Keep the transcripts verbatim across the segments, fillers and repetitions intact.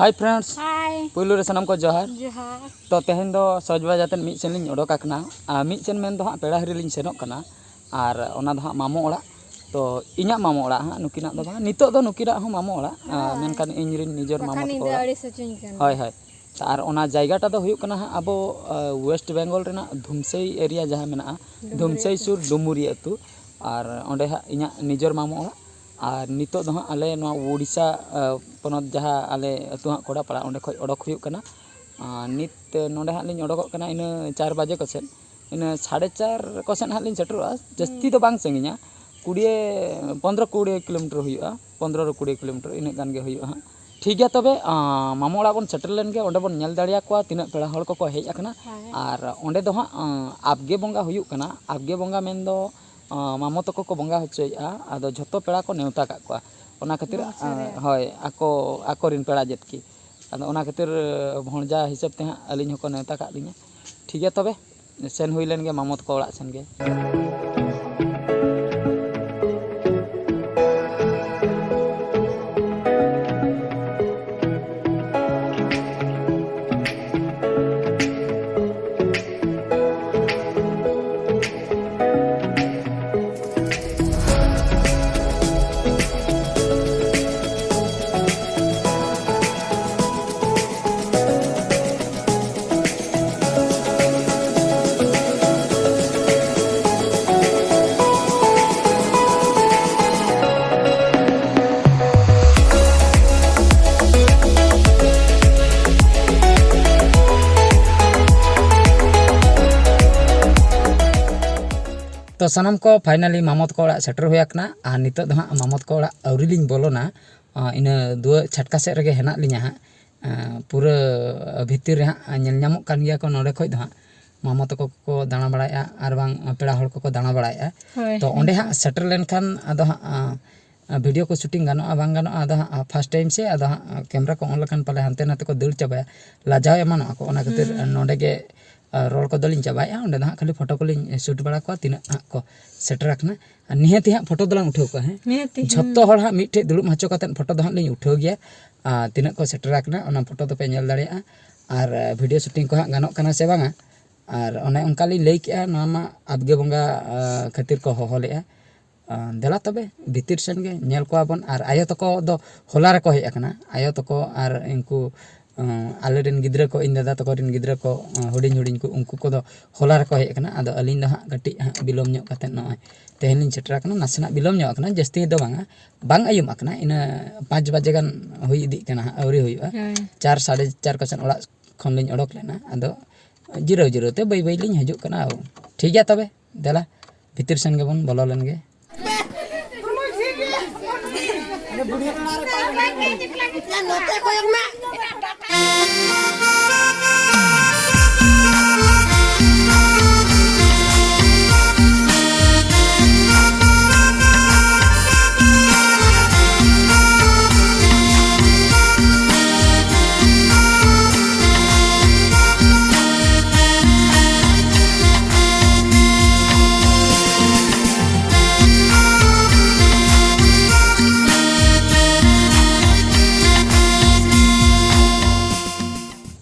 Hi friends, ᱦᱟᱭ᱾ ᱯᱩᱭᱞᱩ ᱨᱮ ᱥᱟᱱᱟᱢ ᱠᱚ ᱡᱚᱦᱟᱨ᱾ ᱡᱚᱦᱟᱨ᱾ ᱛᱚ ᱛᱮᱦᱮᱧ ᱫᱚ ᱥᱚᱡᱽ ᱵᱟᱡᱟᱨ ᱛᱮ ᱢᱤᱫ ᱥᱮᱱ ᱞᱤᱧ ᱚᱰᱚᱠ ᱟᱠᱟᱱᱟ᱾ ᱟᱨ ᱢᱤᱫ ᱥᱮᱱ ᱢᱮᱱ ᱫᱚ ᱦᱟᱸᱜ ᱯᱮᱲᱟ ᱦᱤᱨᱤ ᱞᱤᱧ ᱥᱮᱱᱚᱜ ᱠᱟᱱᱟ, ᱟᱨ ᱚᱱᱟ ᱫᱚ ᱦᱟᱸᱜ ᱢᱟᱢᱚ ᱚᱲᱟᱜ᱾ ᱛᱚ ᱤᱧᱟᱹᱜ ᱢᱟᱢᱚ ᱚᱲᱟᱜ ᱦᱟᱸᱜ, ᱱᱩᱠᱤᱱᱟᱜ ᱫᱚ ᱵᱟᱝ, ᱱᱤᱛᱚᱜ ᱫᱚ ᱱᱩᱠᱤᱱᱟᱜ ᱦᱚᱸ ᱢᱟᱢᱚ ᱚᱲᱟᱜ, ᱟᱨ ᱦᱮᱸ᱾ ᱢᱮᱱᱠᱷᱟᱱ ᱤᱧ ᱨᱮᱱ ᱱᱤᱡᱮᱨ ᱢᱟᱢᱚ ᱵᱟᱠᱷᱟᱱ ᱛᱟᱠᱚ ᱤᱧ ᱫᱚ ᱚᱲᱟᱜ᱾ ᱟᱹᱲᱤ ᱥᱚᱪᱚᱧ ᱠᱟᱱᱟ᱾ ᱦᱳᱭ, ᱦᱳᱭ᱾ ᱟᱨ ᱚᱱᱟ ᱡᱟᱭᱜᱟᱴᱟ ᱫᱚ ᱦᱩᱭᱩᱜ ᱠᱟᱱᱟ ᱦᱟᱸᱜ ᱟᱵᱚ, ᱟ, West Bengal ᱨᱮᱱᱟᱜ ᱫᱷᱩᱢᱥᱟᱹᱭ area ᱡᱟᱦᱟᱸ ᱢᱮᱱᱟᱜᱼᱟ, ᱰᱩᱢᱩᱨᱤ ᱫᱷᱩᱢᱥᱟᱹᱭ ᱟᱹᱛᱩ᱾ ᱥᱩᱨ ᱰᱩᱢᱩᱨᱤ ᱟᱹᱛᱩ᱾ ᱟᱨ ᱚᱸᱰᱮ ᱦᱟᱸᱜ ᱤᱧᱟᱹᱜ ᱱᱤᱡᱮᱨ ᱢᱟᱢᱚ ᱚᱲᱟᱜ᱾ ᱟᱨ ᱱᱤᱛᱚᱜ ᱫᱚ ᱦᱟᱸᱜ ᱟᱞᱮ ᱱᱚᱣᱟ ᱩᱲᱤᱥᱥᱟ, ᱟ, ᱯᱚᱱᱚᱛ ᱡᱟᱦᱟᱸ ᱟᱞᱮ ᱟᱹᱛᱩ ᱦᱟᱸᱜ ᱠᱚᱲᱟᱯᱟᱲᱟ, ᱚᱸᱰᱮ ᱠᱷᱚᱡ ᱚᱰᱚᱠ ᱦᱩᱭᱩᱜ ᱠᱟᱱᱟ᱾ ᱟᱨ ᱱᱤᱛ ᱱᱚᱸᱰᱮ ᱦᱟᱸᱜ ᱞᱤᱧ ᱚᱰᱚᱠᱚᱜ ᱠᱟᱱᱟ ᱤᱱᱟᱹ ᱪᱟᱨ ᱵᱟᱡᱮ ᱠᱚ ᱥᱮᱫ, ᱤᱱᱟᱹ ᱥᱟᱲᱮ ᱪᱟᱨ ᱠᱚ ᱥᱮᱫ ᱦᱟᱸᱜ ᱞᱤᱧ ᱥᱮᱴᱮᱨᱚᱜᱼᱟ᱾ ᱡᱟᱹᱥᱛᱤ ᱦᱩᱸ᱾ ᱫᱚ ᱵᱟᱝ ᱥᱟᱺᱜᱤᱧᱟ, ᱠᱩᱲᱤᱭᱮ, ᱯᱚᱱᱫᱽᱨᱚ ᱠᱩᱲᱤ ᱠᱤᱞᱳᱢᱤᱴᱟᱨ ᱦᱩᱭᱩᱜᱼᱟ, ᱯᱚᱱᱫᱽᱨᱚ ᱨᱮ ᱠᱩᱲᱤ ᱠᱤᱞᱳᱢᱤᱴᱟᱨ ᱤᱱᱟᱹᱜ ᱜᱟᱱ ᱜᱮ ᱦᱩᱭᱩᱜᱼᱟ ᱦᱟᱸᱜ᱾ ᱴᱷᱤᱠ ᱜᱮᱭᱟ ᱛᱚᱵᱮ, ᱟᱸ, ᱢᱟᱢᱚ ᱚᱲᱟᱜ ᱵᱚᱱ ᱥᱮᱴᱮᱨ ᱞᱮᱱ ᱜᱮ, ᱚᱸᱰᱮ ᱵᱚᱱ ᱧᱮᱞ ᱫᱟᱲᱮᱭᱟᱠᱚᱣᱟ ᱛᱤᱱᱟᱹᱜ ᱯᱮᱲᱟ ᱦᱚᱲ ᱠᱚᱠᱚ ᱦᱮᱡ ᱟᱠᱟᱱᱟ᱾ ᱦᱮᱸ᱾ ᱟᱨ ᱚᱸᱰᱮ ᱫᱚ ᱦᱟᱸᱜ, ᱟᱸ, ᱟᱵᱜᱮ ᱵᱚᱸᱜᱟ ᱦᱩᱭᱩᱜ ᱠᱟᱱᱟ᱾ ᱟᱵᱜᱮ ᱵᱚᱸᱜᱟ ᱢᱮᱱᱫᱚ, ᱟᱸ, ᱢᱟᱢᱚ ᱛᱟᱠᱚ ᱠᱚ ᱵᱚᱸᱜᱟ ᱦᱚᱪᱚᱭᱮᱫᱼᱟ, ᱟᱫᱚ ᱡᱷᱚᱛᱚ ᱯᱮᱲᱟ ᱠᱚ ᱱᱮᱣᱛᱟ ᱠᱟᱜ ᱠᱚᱣᱟ᱾ ᱚᱱᱟ ᱠᱷᱟᱹᱛᱤᱨ, ᱵᱚᱝᱥᱚ ᱟᱸ, ᱨᱮ᱾ ᱦᱳᱭ, ᱟᱠᱚ, ᱟᱠᱚᱨᱮᱱ ᱯᱮᱲᱟ ᱡᱮᱛᱠᱤ᱾ ᱟᱫᱚ ᱚᱱᱟ ᱠᱷᱟᱹᱛᱤᱨ ᱵᱷᱚᱬᱡᱟ ᱦᱤᱥᱟᱹᱵ ᱛᱮ ᱦᱟᱸᱜ ᱟᱹᱞᱤᱧ ᱦᱚᱸᱠᱚ ᱱᱮᱣᱛᱟ ᱠᱟᱜ ᱞᱤᱧᱟ᱾ ᱴᱷᱤᱠ ᱜᱮᱭᱟ ᱛᱚᱵᱮ, ᱥᱮᱱ ᱦᱩᱭ ᱞᱮᱱ ᱜᱮ ᱢᱟᱢᱚ ᱛᱟᱠᱚ ᱚᱲᱟᱜ ᱥᱮᱱ ᱜᱮ᱾ ᱛᱚ ᱥᱟᱱᱟᱢ ᱠᱚ finally ᱢᱟᱢᱚ ᱛᱟᱠᱚ ᱚᱲᱟᱜ ᱥᱮᱴᱮᱨ ᱦᱩᱭ ᱟᱠᱟᱱᱟ᱾ ᱟᱨ ᱱᱤᱛᱚᱜ ᱫᱚ ᱦᱟᱸᱜ ᱢᱟᱢᱚ ᱛᱟᱠᱚ ᱚᱲᱟᱜ ᱟᱹᱣᱨᱤ ᱞᱤᱧ ᱵᱚᱞᱚᱱᱟ᱾ ᱟᱸ, ᱤᱱᱟᱹ ᱫᱩᱣᱟᱹᱨ ᱪᱷᱟᱴᱠᱟ ᱥᱮᱫ ᱨᱮᱜᱮ ᱦᱮᱱᱟᱜ ᱞᱤᱧᱟ ᱦᱟᱸᱜ᱾ ᱟᱸ, ᱯᱩᱨᱟᱹ ᱵᱷᱤᱛᱤᱨ ᱨᱮ ᱦᱟᱸᱜ ᱧᱮᱞ ᱧᱟᱢᱚᱜ ᱠᱟᱱ ᱜᱮᱭᱟ ᱠᱚ ᱱᱚᱸᱰᱮ ᱠᱷᱚᱡ ᱫᱚ ᱦᱟᱸᱜ᱾ ᱢᱟᱢᱚ ᱛᱟᱠᱚ ᱠᱚ ᱫᱟᱬᱟ ᱵᱟᱲᱟᱭᱮᱫᱼᱟ ᱟᱨ ᱵᱟᱝ ᱯᱮᱲᱟ ᱦᱚᱲ ᱠᱚᱠᱚ ᱫᱟᱬᱟ ᱵᱟᱲᱟᱭᱮᱫᱼᱟ᱾ ᱦᱳᱭ, ᱛᱚ ᱦᱳᱭ᱾ ᱚᱸᱰᱮ ᱦᱟᱸᱜ ᱥᱮᱴᱮᱨ ᱞᱮᱱᱠᱷᱟᱱ ᱟᱫᱚ ᱦᱟᱸᱜ, ᱟᱸ, video ᱠᱚ shooting ᱜᱟᱱᱚᱜᱼᱟ ᱵᱟᱝ ᱜᱟᱱᱚᱜᱼᱟ, ᱟᱫᱚ ᱦᱟᱸᱜ first time ᱥᱮ, ᱟᱫᱚ ᱦᱟᱸᱜ camera ᱠᱚ on ᱞᱮᱠᱷᱟᱱ ᱯᱟᱞᱮ ᱦᱟᱱᱛᱮ ᱱᱟᱛᱮ ᱠᱚ ᱫᱟᱹᱲ ᱪᱟᱵᱟᱭᱟ, ᱞᱟᱡᱟᱣ ᱮᱢᱟᱱᱚᱜᱼᱟ ᱠᱚ᱾ ᱚᱱᱟ ᱠᱷᱟᱹᱛᱤᱨ ᱦᱩᱸ᱾ ᱱᱚᱸᱰᱮ ᱜᱮ, ᱟᱸ, ᱨᱚᱲ ᱠᱚᱫᱚᱞᱤᱧ ᱪᱟᱵᱟᱭᱮᱫᱼᱟ᱾ ᱚᱸᱰᱮ ᱫᱚ ᱦᱟᱸᱜ ᱠᱷᱟᱹᱞᱤ photo ᱠᱚᱞᱤᱧ shoot ᱵᱟᱲᱟ ᱠᱚᱣᱟ, ᱛᱤᱱᱟᱹᱜ ᱦᱟᱸᱜ ᱠᱚ ᱥᱮᱴᱮᱨ ᱟᱠᱟᱱᱟ᱾ ᱟᱨ ᱱᱤᱦᱟᱹᱛᱤ ᱦᱟᱸᱜ photo ᱫᱚᱞᱟᱝ ᱩᱴᱷᱟᱹᱣ ᱠᱚᱣᱟ, ᱦᱮᱸ? ᱱᱤᱦᱟᱹᱛᱤ, ᱡᱷᱚᱛᱚ ᱦᱩᱸ᱾ ᱦᱚᱲ ᱦᱟᱸᱜ ᱢᱤᱫᱴᱷᱮᱡ ᱫᱩᱲᱩᱵ ᱦᱚᱪᱚ ᱠᱟᱛᱮᱫ photo ᱫᱚ ᱦᱟᱸᱜ ᱞᱤᱧ ᱩᱴᱷᱟᱹᱣ ᱜᱮᱭᱟ᱾ ᱟᱨ ᱛᱤᱱᱟᱹᱜ ᱠᱚ ᱥᱮᱴᱮᱨ ᱟᱠᱟᱱᱟ, ᱚᱱᱟ ᱯᱷᱳᱴᱳ ᱫᱚᱯᱮ ᱧᱮᱞ ᱫᱟᱲᱮᱭᱟᱜᱼᱟ᱾ ᱟᱨ ᱵᱷᱤᱰᱤᱭᱳ ᱥᱩᱴᱤᱝ ᱠᱚ ᱦᱟᱸᱜ ᱜᱟᱱᱚᱜ ᱠᱟᱱᱟ ᱥᱮ ᱵᱟᱝᱟ? ᱟᱨ ᱚᱱᱮ ᱚᱱᱠᱟ ᱞᱤᱧ ᱞᱟᱹᱭ ᱠᱮᱜᱼᱟ, ᱱᱚᱣᱟ ᱢᱟ ᱟᱵᱜᱮ ᱵᱚᱸᱜᱟ ᱠᱷᱟᱹᱛᱤᱨ ᱠᱚ ᱦᱚᱦᱚ ᱞᱮᱜᱼᱟ᱾ ᱫᱮᱞᱟ ᱛᱚᱵᱮ ᱵᱷᱤᱛᱤᱨ ᱥᱮᱱ ᱜᱮ ᱧᱮᱞ ᱠᱚᱣᱟ ᱵᱚᱱ᱾ ᱟᱨ ᱟᱭᱳ ᱛᱟᱠᱚ ᱫᱚ ᱦᱚᱞᱟ ᱨᱮᱠᱚ ᱦᱮᱡ ᱟᱠᱟᱱᱟ᱾ ᱟᱭᱳ ᱛᱟᱠᱚ ᱟᱨ ᱩᱱᱠᱩ ᱟᱞᱮ ᱨᱮᱱ ᱜᱤᱫᱽᱨᱟᱹ ᱠᱚ, ᱤᱧ ᱫᱟᱫᱟ ᱛᱟᱠᱚ ᱨᱮᱱ ᱜᱤᱫᱽᱨᱟᱹ ᱠᱚ, ᱦᱩᱰᱤᱧ ᱦᱩᱰᱤᱧ ᱠᱚ, ᱩᱱᱠᱩ ᱠᱚᱫᱚ ᱦᱚᱞᱟ ᱨᱮᱠᱚ ᱦᱮᱡ ᱟᱠᱟᱱᱟ᱾ ᱟᱫᱚ ᱟᱹᱞᱤᱧ ᱫᱚ ᱦᱟᱸᱜ ᱠᱟᱹᱴᱤᱡ ᱦᱟᱸᱜ ᱵᱤᱞᱚᱢ ᱧᱚᱜ ᱠᱟᱛᱮᱫ ᱱᱚᱜᱼᱚᱭ ᱛᱮᱦᱮᱧ ᱞᱤᱧ ᱥᱮᱴᱮᱨ ᱟᱠᱟᱱᱟ᱾ ᱱᱟᱥᱮᱱᱟᱜ ᱵᱤᱞᱚᱢ ᱧᱚᱜ ᱟᱠᱟᱱᱟ, ᱡᱟᱹᱥᱛᱤ ᱫᱚ ᱵᱟᱝᱟ, ᱵᱟᱝ ᱟᱹᱭᱩᱵ ᱟᱠᱟᱱᱟ, ᱤᱱᱟᱹ ᱯᱟᱸᱪ ᱵᱟᱡᱮ ᱜᱟᱱ ᱦᱩᱭ ᱤᱫᱤᱜ ᱠᱟᱱᱟ ᱦᱟᱸᱜ, ᱟᱹᱣᱨᱤ ᱦᱩᱭᱩᱜᱼᱟ᱾ ᱦᱳᱭ᱾ ᱪᱟᱨ, ᱥᱟᱲᱮ ᱪᱟᱨ ᱠᱚ ᱥᱮᱱ ᱚᱲᱟᱜ ᱠᱷᱚᱱ ᱞᱤᱧ ᱚᱰᱚᱠ ᱞᱮᱱᱟ᱾ ᱟᱫᱚ ᱡᱤᱨᱟᱹᱣ ᱡᱤᱨᱟᱹᱣ ᱛᱮ ᱵᱟᱹᱭ ᱵᱟᱹᱭ ᱞᱤᱧ ᱦᱤᱡᱩᱜ ᱠᱟᱱᱟ᱾ ᱴᱷᱤᱠ ᱜᱮᱭᱟ ᱛᱚᱵᱮ, ᱫᱮᱞᱟ ᱵᱷᱤᱛᱤᱨ ᱥᱮᱱ ᱜᱮᱵᱚᱱ ᱵᱚᱞᱚ ᱞᱮᱱ ᱜᱮ᱾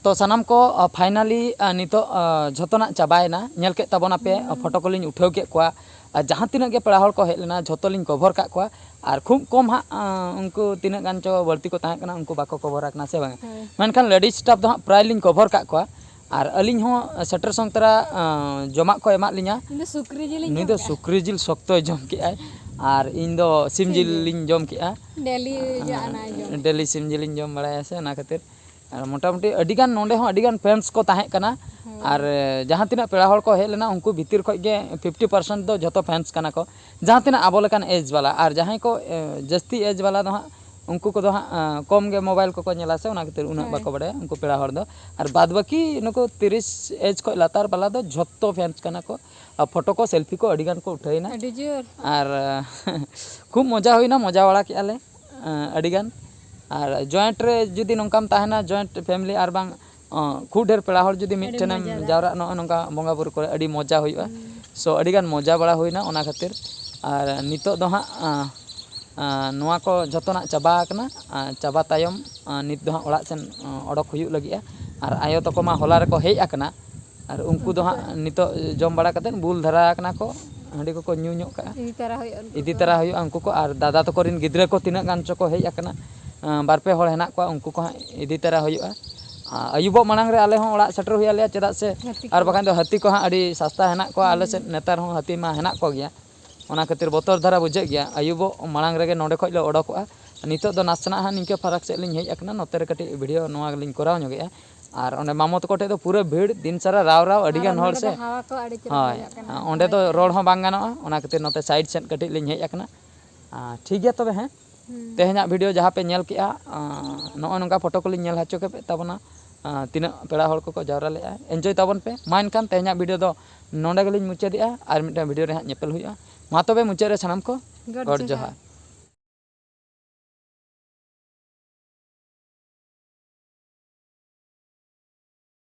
ᱛᱚ ᱥᱟᱱᱟᱢ ᱠᱚ, ᱟ, finally, ᱟ, ᱱᱤᱛᱚᱜ, ᱟ, ᱡᱷᱚᱛᱚᱱᱟᱜ ᱪᱟᱵᱟᱭᱮᱱᱟ᱾ ᱧᱮᱞ ᱠᱮᱫ ᱛᱟᱵᱚᱱᱟᱯᱮ, ᱟ, ᱯᱷᱳᱴᱳ ᱠᱚᱞᱤᱧ ᱩᱴᱷᱟᱹᱣ ᱠᱮᱫ ᱠᱚᱣᱟ᱾ ᱟᱨ ᱡᱟᱦᱟᱸ ᱛᱤᱱᱟᱹᱜ ᱜᱮ ᱯᱮᱲᱟ ᱦᱚᱲ ᱠᱚ ᱦᱮᱡ ᱞᱮᱱᱟ, ᱡᱷᱚᱛᱚ ᱞᱤᱧ ᱠᱚᱵᱷᱚᱨ ᱠᱟᱜ ᱠᱚᱣᱟ᱾ ᱟᱨ ᱠᱷᱩᱵ ᱠᱚᱢ ᱦᱟᱸᱜ, ᱟ, ᱩᱱᱠᱩ ᱛᱤᱱᱟᱹᱜ ᱜᱟᱱ ᱪᱚ ᱵᱟᱹᱲᱛᱤ ᱠᱚ ᱛᱟᱦᱮᱸ ᱠᱟᱱᱟ, ᱩᱱᱠᱩ ᱵᱟᱠᱚ ᱠᱚᱵᱷᱚᱨ ᱟᱠᱟᱱᱟ ᱥᱮ ᱵᱟᱝᱟ? ᱦᱳᱭ᱾ ᱢᱮᱱᱠᱷᱟᱱ ᱞᱮᱰᱤᱡᱽ ᱥᱴᱟᱯ ᱫᱚ ᱦᱟᱸᱜ ᱯᱨᱟᱭ ᱞᱤᱧ ᱠᱚᱵᱷᱚᱨ ᱠᱟᱜ ᱠᱚᱣᱟ᱾ ᱟᱨ ᱟᱹᱞᱤᱧ ᱦᱚᱸ ᱥᱮᱴᱮᱨ ᱥᱚᱝ ᱛᱚᱨᱟ, ᱟ, ᱡᱚᱢᱟᱜ ᱠᱚ ᱮᱢᱟᱫ ᱞᱤᱧᱟ᱾ ᱤᱧ ᱫᱚ ᱥᱩᱠᱨᱤ ᱡᱤᱞᱤᱧ ᱱᱩᱭ ᱡᱚᱢ ᱫᱚ ᱠᱮᱜᱼᱟ᱾ ᱥᱩᱠᱨᱤ ᱡᱤᱞ ᱥᱚᱠᱛᱚᱭ ᱡᱚᱢ ᱠᱮᱜᱼᱟᱭ᱾ ᱟᱨ ᱤᱧ ᱫᱚ ᱥᱤᱢ ᱥᱤᱢ ᱡᱤᱞ ᱡᱤᱞ᱾ ᱞᱤᱧ ᱡᱚᱢ ᱠᱮᱜᱼᱟ᱾ ᱰᱮᱞᱤ ᱡᱚ ᱟᱨ ᱚᱱᱟ ᱡᱚᱢ᱾ ᱰᱮᱞᱤ ᱥᱤᱢ ᱡᱤᱞᱤᱧ ᱡᱚᱢ ᱵᱟᱲᱟᱭᱟ ᱥᱮ, ᱚᱱᱟ ᱠᱷᱟᱹᱛᱤᱨ᱾ ᱟᱨ ᱢᱚᱴᱟᱢᱩᱴᱤ ᱟᱹᱰᱤᱜᱟᱱ, ᱱᱚᱸᱰᱮ ᱦᱚᱸ ᱟᱹᱰᱤᱜᱟᱱ ᱯᱷᱮᱱᱥ ᱠᱚ ᱛᱟᱦᱮᱸ ᱠᱟᱱᱟ᱾ ᱦᱳᱭ᱾ ᱟᱨ, ᱮ, ᱡᱟᱦᱟᱸ ᱛᱤᱱᱟᱹᱜ ᱯᱮᱲᱟ ᱦᱚᱲ ᱠᱚ ᱦᱮᱡ ᱞᱮᱱᱟ, ᱩᱱᱠᱩ ᱵᱷᱤᱛᱤᱨ ᱠᱷᱚᱡ ᱜᱮ ᱯᱷᱤᱯᱴᱤ ᱯᱟᱨᱥᱮᱱᱴ ᱫᱚ ᱡᱷᱚᱛᱚ ᱯᱷᱮᱱᱥ ᱠᱟᱱᱟ ᱠᱚ, ᱡᱟᱦᱟᱸ ᱛᱤᱱᱟᱹᱜ ᱟᱵᱚ ᱞᱮᱠᱟᱱ ᱮᱡᱽ ᱵᱟᱞᱟ᱾ ᱟᱨ ᱡᱟᱦᱟᱸᱭ ᱠᱚ, ᱮ, ᱡᱟᱹᱥᱛᱤ ᱮᱡᱽ ᱵᱟᱞᱟ ᱫᱚ ᱦᱟᱸᱜ, ᱩᱱᱠᱩ ᱠᱚᱫᱚ ᱦᱟᱸᱜ, ᱮ, ᱠᱚᱢ ᱜᱮ ᱢᱳᱵᱟᱭᱤᱞ ᱠᱚᱠᱚ ᱧᱮᱞᱟ ᱥᱮ, ᱚᱱᱟ ᱠᱷᱟᱹᱛᱤᱨ ᱩᱱᱟᱹᱜ ᱦᱳᱭ᱾ ᱵᱟᱠᱚ ᱵᱟᱲᱟᱭᱟ ᱩᱱᱠᱩ ᱯᱮᱲᱟ ᱦᱚᱲ ᱫᱚ᱾ ᱟᱨ ᱵᱟᱫ ᱵᱟᱹᱠᱤ ᱱᱩᱠᱩ ᱛᱤᱨᱤᱥ ᱮᱡᱽ ᱠᱷᱚᱡ ᱞᱟᱛᱟᱨ ᱵᱟᱞᱟ ᱫᱚ ᱡᱷᱚᱛᱚ ᱯᱷᱮᱱᱥ ᱠᱟᱱᱟ ᱠᱚ᱾ ᱟᱨ ᱯᱷᱳᱴᱳ ᱠᱚ, ᱥᱮᱞᱯᱷᱤ ᱠᱚ ᱟᱹᱰᱤ ᱜᱟᱱ ᱠᱚ ᱩᱴᱷᱟᱹᱣᱮᱱᱟ᱾ ᱟᱹᱰᱤ ᱡᱳᱨ᱾ ᱟᱨ ᱠᱷᱩᱵ ᱢᱚᱡᱟ ᱦᱩᱭᱱᱟ, ᱢᱚᱡᱟ ᱵᱟᱲᱟ ᱠᱮᱜᱼᱟ ᱞᱮ, ᱮᱸ, ᱟᱹᱰᱤ ᱜᱟᱱ᱾ ᱟᱨ ᱡᱚᱭᱮᱱᱴ ᱨᱮ ᱡᱩᱫᱤ ᱱᱚᱝᱠᱟᱢ ᱛᱟᱦᱮᱱᱟ, ᱡᱚᱭᱮᱱᱴ ᱯᱷᱮᱢᱤᱞᱤ ᱟᱨ ᱵᱟᱝ, ᱚᱸ, ᱠᱷᱩᱵ ᱰᱷᱮᱨ ᱯᱮᱲᱟ ᱦᱚᱲ ᱡᱩᱫᱤ ᱟᱹᱰᱤ ᱢᱤᱫ ᱴᱷᱮᱱᱮᱢ ᱢᱚᱡᱟ᱾ ᱡᱟᱣᱨᱟᱜ, ᱱᱚᱜᱼᱚᱭ ᱱᱚᱝᱠᱟ ᱵᱚᱸᱜᱟ ᱵᱩᱨᱩ ᱠᱚᱨᱮ ᱟᱹᱰᱤ ᱢᱚᱡᱟ ᱦᱩᱭᱩᱜᱼᱟ᱾ ᱦᱩᱸ᱾ So, ᱟᱹᱰᱤ ᱜᱟᱱ ᱢᱚᱡᱟ ᱵᱟᱲᱟ ᱦᱩᱭᱱᱟ ᱚᱱᱟ ᱠᱷᱟᱹᱛᱤᱨ᱾ ᱟᱨ ᱱᱤᱛᱚᱜ ᱫᱚ ᱦᱟᱸᱜ, ᱟᱸ, ᱟᱸ, ᱱᱚᱣᱟ ᱠᱚ ᱡᱷᱚᱛᱚᱱᱟᱜ ᱪᱟᱵᱟ ᱟᱠᱟᱱᱟ᱾ ᱟᱸ, ᱪᱟᱵᱟ ᱛᱟᱭᱚᱢ, ᱟᱸ, ᱱᱤᱛ ᱫᱚ ᱦᱟᱸᱜ ᱚᱲᱟᱜ ᱥᱮᱱ, ᱟᱸ, ᱚᱰᱚᱠ ᱦᱩᱭᱩᱜ ᱞᱟᱹᱜᱤᱫᱼᱟ᱾ ᱟᱨ ᱟᱭᱳ ᱛᱟᱠᱚ ᱢᱟ ᱦᱚᱞᱟ ᱨᱮᱠᱚ ᱦᱮᱡ ᱟᱠᱟᱱᱟ, ᱟᱨ ᱩᱱᱠᱩ ᱫᱚ ᱦᱟᱸᱜ ᱱᱤᱛᱚᱜ ᱡᱚᱢ ᱵᱟᱲᱟ ᱠᱟᱛᱮᱫ ᱵᱩᱞ ᱫᱷᱟᱨᱟ ᱟᱠᱟᱱᱟ ᱠᱚ, ᱦᱟᱺᱰᱤ ᱠᱚᱠᱚ ᱧᱩ ᱧᱚᱜ ᱠᱟᱜᱼᱟ᱾ ᱤᱫᱤ ᱛᱟᱨᱟ ᱦᱩᱭᱩᱜᱼᱟ ᱩᱱᱠᱩ ᱤᱫᱤ ᱠᱚ᱾ ᱛᱟᱨᱟ ᱦᱩᱭᱩᱜᱼᱟ ᱩᱱᱠᱩ ᱠᱚ, ᱟᱨ ᱫᱟᱫᱟ ᱛᱟᱠᱚ ᱨᱮᱱ ᱜᱤᱫᱽᱨᱟᱹ ᱠᱚ ᱛᱤᱱᱟᱹᱜ ᱜᱟᱱ ᱪᱚᱠᱚ ᱦᱮᱡ ᱟᱠᱟᱱᱟ, ᱟᱸ, ᱵᱟᱨ ᱯᱮ ᱦᱚᱲ ᱦᱮᱱᱟᱜ ᱠᱚᱣᱟ, ᱩᱱᱠᱩ ᱠᱚ ᱦᱟᱸᱜ ᱤᱫᱤ ᱛᱟᱨᱟ ᱦᱩᱭᱩᱜᱼᱟ᱾ ᱟᱸ, ᱟᱹᱭᱩᱵᱚᱜ ᱢᱟᱲᱟᱝ ᱨᱮ ᱟᱞᱮ ᱦᱚᱸ ᱚᱲᱟᱜ ᱥᱮᱴᱮᱨ ᱦᱩᱭ ᱟᱞᱮᱭᱟ, ᱪᱮᱫᱟᱜ ᱥᱮ ᱦᱟᱹᱛᱤ ᱠᱚ᱾ ᱟᱨ ᱵᱟᱠᱷᱟᱱ ᱫᱚ ᱦᱟᱹᱛᱤ ᱠᱚ ᱦᱟᱸᱜ ᱟᱹᱰᱤ ᱥᱟᱥᱛᱟ ᱦᱮᱱᱟᱜ ᱠᱚᱣᱟ ᱟᱞᱮ ᱥᱮᱫ, ᱱᱮᱛᱟᱨ ᱦᱚᱸ ᱦᱟᱹᱛᱤ ᱢᱟ ᱦᱮᱱᱟᱜ ᱠᱚᱜᱮᱭᱟ᱾ ᱚᱱᱟ ᱠᱷᱟᱹᱛᱤᱨ ᱵᱚᱛᱚᱨ ᱫᱷᱟᱨᱟ ᱵᱩᱡᱷᱟᱹᱜ ᱜᱮᱭᱟ᱾ ᱟᱹᱭᱩᱵᱚᱜ ᱢᱟᱲᱟᱝ ᱨᱮᱜᱮ ᱱᱚᱸᱰᱮ ᱠᱷᱚᱡ ᱞᱮ ᱚᱰᱚᱠᱚᱜᱼᱟ᱾ ᱱᱤᱛᱚᱜ ᱫᱚ ᱱᱟᱥᱮᱱᱟᱜ ᱦᱟᱸᱜ ᱱᱤᱝᱠᱟᱹ ᱯᱷᱟᱨᱟᱠ ᱥᱮᱫ ᱞᱤᱧ ᱦᱮᱡ ᱟᱠᱟᱱᱟ, ᱱᱚᱛᱮ ᱨᱮ ᱠᱟᱹᱴᱤᱡ ᱵᱷᱤᱰᱤᱭᱳ ᱱᱚᱣᱟ ᱜᱮᱞᱤᱧ ᱠᱚᱨᱟᱣ ᱧᱚᱜᱮᱜᱼᱟ᱾ ᱟᱨ ᱚᱸᱰᱮ ᱢᱟᱢᱚ ᱛᱟᱠᱚ ᱴᱷᱮᱡ ᱫᱚ ᱯᱩᱨᱟᱹ ᱵᱷᱤᱲ, ᱫᱤᱱ ᱥᱟᱨᱟ ᱨᱟᱣ ᱨᱟᱣ ᱟᱹᱰᱤ ᱜᱟᱱ ᱟᱨ ᱦᱚᱲ ᱱᱚᱰᱮ ᱥᱮ᱾ ᱫᱚ ᱦᱟᱣᱟ ᱠᱚ ᱟᱹᱰᱤ ᱪᱮᱦᱨᱟ ᱦᱳᱭ, ᱵᱩᱡᱷᱟᱹᱜ ᱠᱟᱱᱟ᱾ ᱚᱸᱰᱮ ᱫᱚ ᱨᱚᱲ ᱦᱚᱸ ᱵᱟᱝ ᱜᱟᱱᱚᱜᱼᱟ, ᱚᱱᱟ ᱠᱷᱟᱹᱛᱤᱨ ᱱᱚᱛᱮ ᱥᱟᱭᱤᱰ ᱥᱮᱫ ᱠᱟᱹᱴᱤᱡ ᱞᱤᱧ ᱦᱮᱡ ᱟᱠᱟᱱᱟ᱾ ᱟᱨ ᱴᱷᱤᱠ ᱜᱮᱭᱟ ᱛᱚᱵᱮ, ᱦᱮᱸ, ᱦᱩᱸ᱾ ᱛᱮᱦᱮᱧᱟᱜ ᱵᱷᱤᱰᱤᱭᱳ ᱡᱟᱦᱟᱸ ᱯᱮ ᱧᱮᱞ ᱠᱮᱜᱼᱟ, ᱟᱸ, ᱱᱚᱜᱼᱚᱭ ᱱᱚᱝᱠᱟ ᱯᱷᱳᱴᱳ ᱠᱚᱞᱤᱧ ᱧᱮᱞ ᱦᱚᱪᱚ ᱠᱮᱫ ᱛᱟᱵᱚᱱᱟ, ᱟᱸ, ᱛᱤᱱᱟᱹᱜ ᱯᱮᱲᱟ ᱦᱚᱲ ᱠᱚᱠᱚ ᱡᱟᱣᱨᱟ ᱞᱮᱜᱼᱟ, ᱮᱱᱡᱚᱭ ᱛᱟᱵᱚᱱ ᱯᱮ᱾ ᱢᱟ ᱮᱱᱠᱷᱟᱱ ᱛᱮᱦᱮᱧᱟᱜ ᱵᱷᱤᱰᱤᱭᱳ ᱫᱚ ᱱᱚᱸᱰᱮ ᱜᱮᱞᱤᱧ ᱢᱩᱪᱟᱹᱫᱮᱜᱼᱟ, ᱟᱨ ᱢᱤᱫᱴᱟᱝ ᱵᱷᱤᱰᱤᱭᱳ ᱨᱮ ᱦᱟᱸᱜ ᱧᱮᱯᱮᱞ ᱦᱩᱭᱩᱜᱼᱟ᱾ ᱢᱟ ᱛᱚᱵᱮ ᱢᱩᱪᱟᱹᱫ ᱨᱮ ᱥᱟᱱᱟᱢ ᱠᱚ ᱜᱚᱰ ᱜᱚᱰ ᱡᱚᱦᱟᱨ᱾ ᱡᱚᱦᱟᱨ᱾